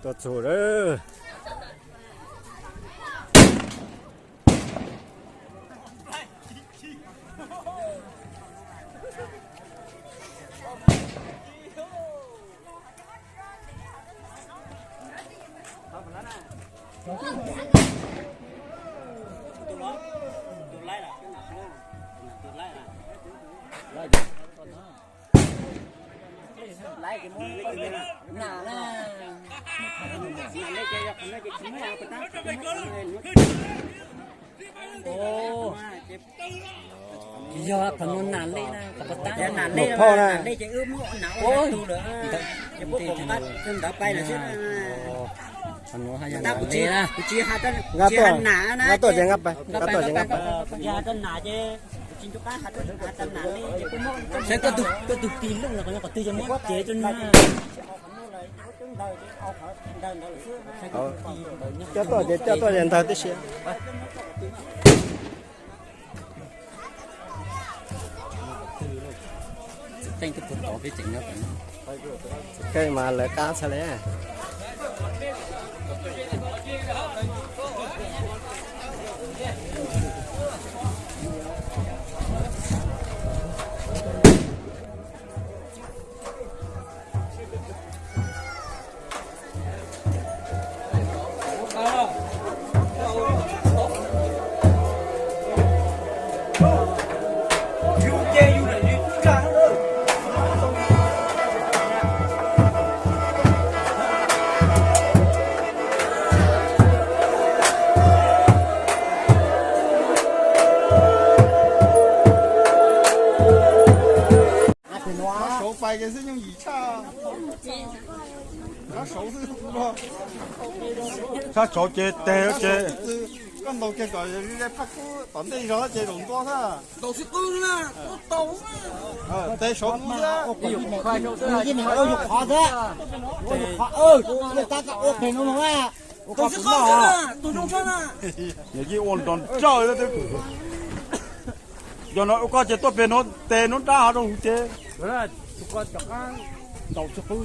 Tuaj txug lawm. Yog qhov nuav nam li na, qhov tas nam li na. Qhov nuav yog nam li na. Nqa tuaj, nqa tuaj ces nqa pais, nqa tuaj ces nqa pais. Saib koj tug tig lug no qhov twg ces muab cev rau na. Coj tuaj ces, coj tuaj ces ntawg tib si. Txim teej twb puag tod peb tseem nyob tom no. Kawg mas lawv qab txhaj li. Saud pais ces xwb yooj yim tshaj. Sab saud ces teg ces koj ntaus kiag kom ze phaj kub tom ntej zog ces zaum ntua xwb. Teg saud xwb. Yog yeej ua nrov nrauj. Yog no ua koj ces tuaj pem no, teg no dab ho rau hauv ces. Koj tsis pum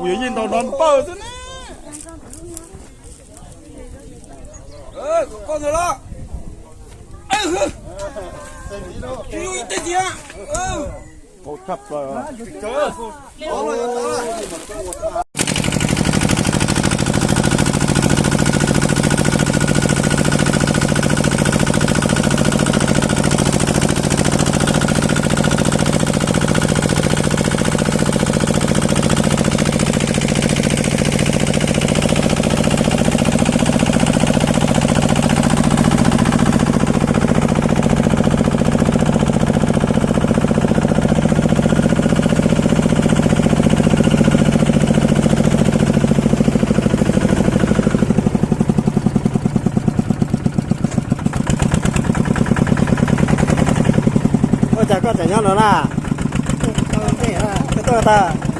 yog yeej ntaus nrov npawj xwb ne. Ib teg tiag. Thaum tshaj plaws. Ua cas koj tseem nyob no na? Koj tuaj tas.